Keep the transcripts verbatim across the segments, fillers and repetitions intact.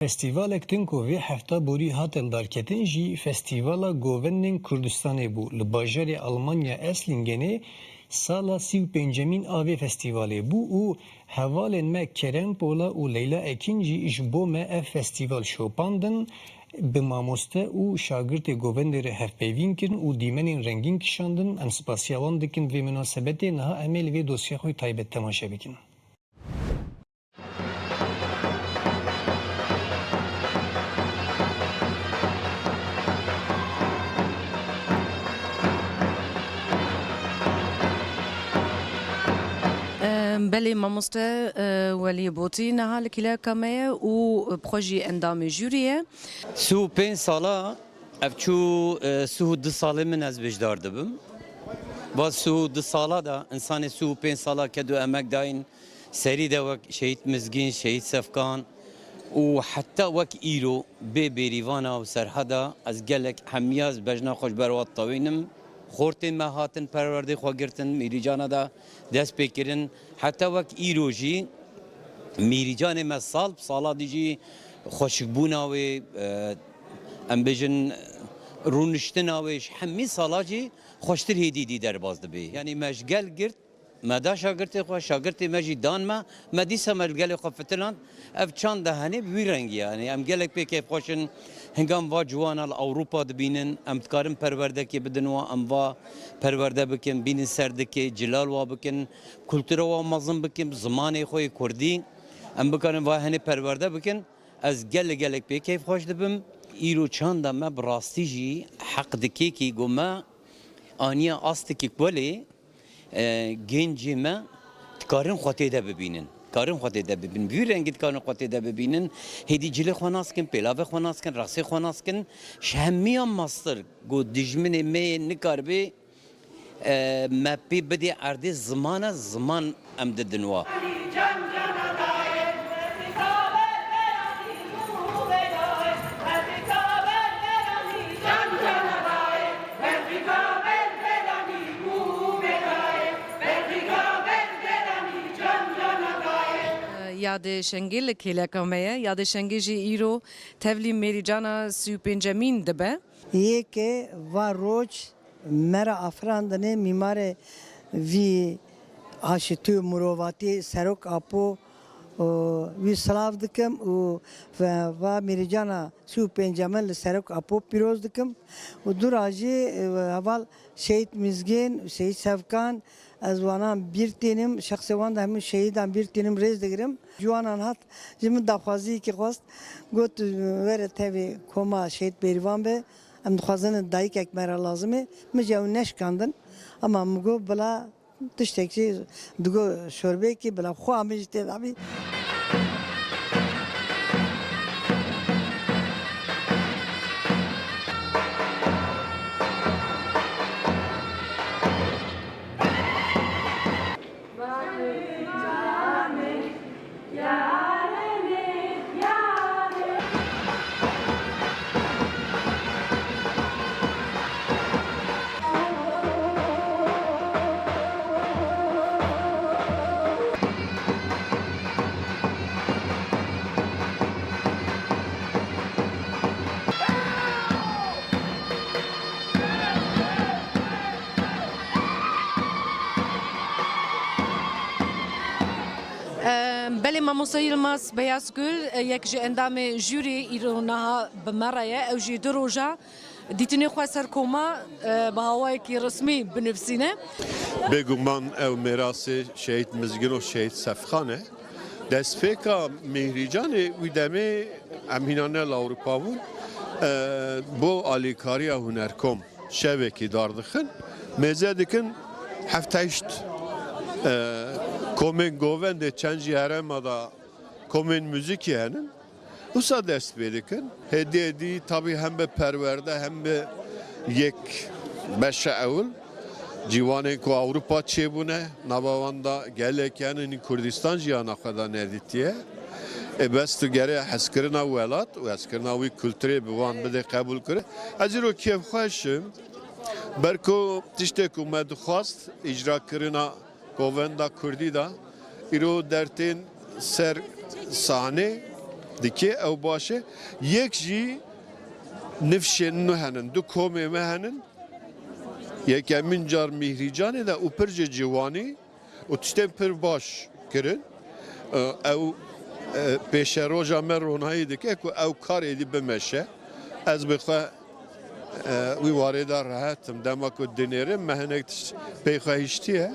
Festîvalek din ku vê hefta borî hate lidarketin jî Festîvala Govendên Kurdistanê bû. Li bajarê Almanya Eslingenê sala sî û pêncemîn a vê festîvalê bû û hevalên me Kerem Pola û Leyla Ekin jî ji bo me ev festîval şopandin, bi mamoste û şagirtê govendê re hevpeyvîn kirin û dîmenên rengîn kişandin. Em spasiya wan dikin vê minasebetê. Niha em ê li vê dosya xwe taybet temaşe bikin. Em, belê mamoste, e, Welî Botî niha li kêleka me ye û bi xwe jî endamê jûrî ye. Sî û pênc sala ev çû, e, sî û du salê min ez beşdar dibim. Va sî û du sala de, insanê sî û pênc sala ked û emek dayîn, serî de wek Şehîd Mizgîn, Şehîd Sefkan û heta wek îro bê Bêrîvana û Serhada ez gelek hemiya ez bejna xwe ji ber wan tewînim. Xortên me hatin perwerdê xwe girtin, Mîrîcana de dest pê kirin. Heta wek îro jî Mîrîcanê me sal bi sala dî jî xweşikbûna wê, e, em bêjin rûniştina wê ji hemî sala jî xweştir hêdî dî derbas dibê. Yanî me ji gel girt, me da şagirtê xwe, şagirtê me jî dan me, me dîsa me li gelê xwe fitiland. Ev çanda henê bi wî rengî ye. Yanî em gelek pê keyfxweş in. Hinga em va ciwana li Ewropa dibînin, em dikarin perwerdekê bidin wa, em va perwerde bikin, bînin ser dikê, cilal wa bikin, kultura wa mezin bikin, zimanê xwe yê kurdî em bikarin va henê perwerde bikin. Ez gelek gelek pê keyfxweş dibim. Îro çanda me bi rastî jî heq dikê kî ku me aniye astikî ku lê, e, gencê me dikarin xwe tê de bibînin. Dikarin xwe tê de bibînin. Bi vî rengî dikarin xwe tê de bibînin. Hêdî cilê xwe nas kin, pêlavê xwe nas kin, rexsê xwe nas kin. Ji hemiya mastir ku dijminê me yê nikaribe, e, me pê bidê erdê ziman e, ziman em didin wa. Yadê Şengê li kêleka me ye. Yadê Şengê jî îro tevlî Mêrîcana sî û pêncemîn dibe. Yê ke va roc me re afirandinê mîmarê vî aşitî û mirovatî Serok Apo, o, wî silav dikim û ve-, va Mîrîcana sî û pêncemin li Serok Apo pîroz dikim û dûra jî, e, heval Şehîd Mizgîn, Şehîd Sevkan, ez wanan bîr tînim, şexsê wan de hemû şehîdan bîr tînim, rêz digirim. Ji wanan hat ji min daxwaziyekî xwest, got, were tevî koma Şehîd Bêrîvan be, em dixwazin dayikek me re lazim e. Min jî ew neşkandin. Ema min got, bila tiştek jî digot şorbeyekî, bila xwe min jî tê de bî. Belê, mamoste Yilmaz Beyazgul, yek ji endamê jûrî îro niha bi me re ye. Ew jî du roja dîtinê xwe ser koma, e, bi hawayekî resmî binivîsîne. Bêguman ew mêrasê Şehîd Mizgin û Şehîd Sefxan e. Destpêka Mîhrîcanê wî demê em hîna ne li Ewropa bûn, e, bo alîkariya Hunerkom şevekî dar dixin, mêze dikin heft heşt, e, komên govendê, çend jî herêma da komên muzîkî henin. Wisa dest pê dikin. Hêdî hêdî tabî hem bi perwerde hem bi yek beşa ewil ciwanên ku Ewropa çêbûne, nava wan da gelek henin Kurdistan jiyana xwe da nedîtiye. Ê bes tu gere hezkirina welat û hezkirina wî kulturê bi wan bidê qebûl kir. Ez îro kêfxweş im. Ber ku tiştê ku me dixwast îcrakirina govenda kurdî de îro dertên ser sahnê, Dikê ew baş e. Yek jî nifşên nû henin, du komê me henin. Yekemîn car Mîhrîcanê de û pir jî ciwanî û tiştên pir baş kirin. Ew, e, pêşeroja me ronahî dike ku ew kar êdî bimeşe. Ez bi xwe, e, wî warê de rehet im. Dema ku dinêrim, me hinek tişt pey xwe hiştiye.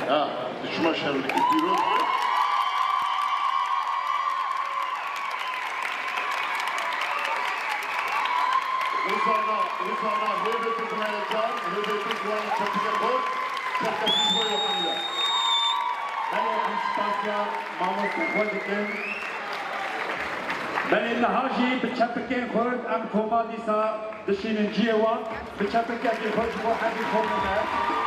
Ha, şima şer dike, pîroz be. Ruzana, Ruzana, hêvê tu ziwayê can, hêvê tu ziwayê çepike xort, serkeftin ji bo yê hemû ye. Belê, em spasiya mamoste xwe dikin. Belê, niha jî bi çepikên xurt em koma dîsa dişînin cihê wan. Bi çepikekî xurt ji bo hevî xwe bide.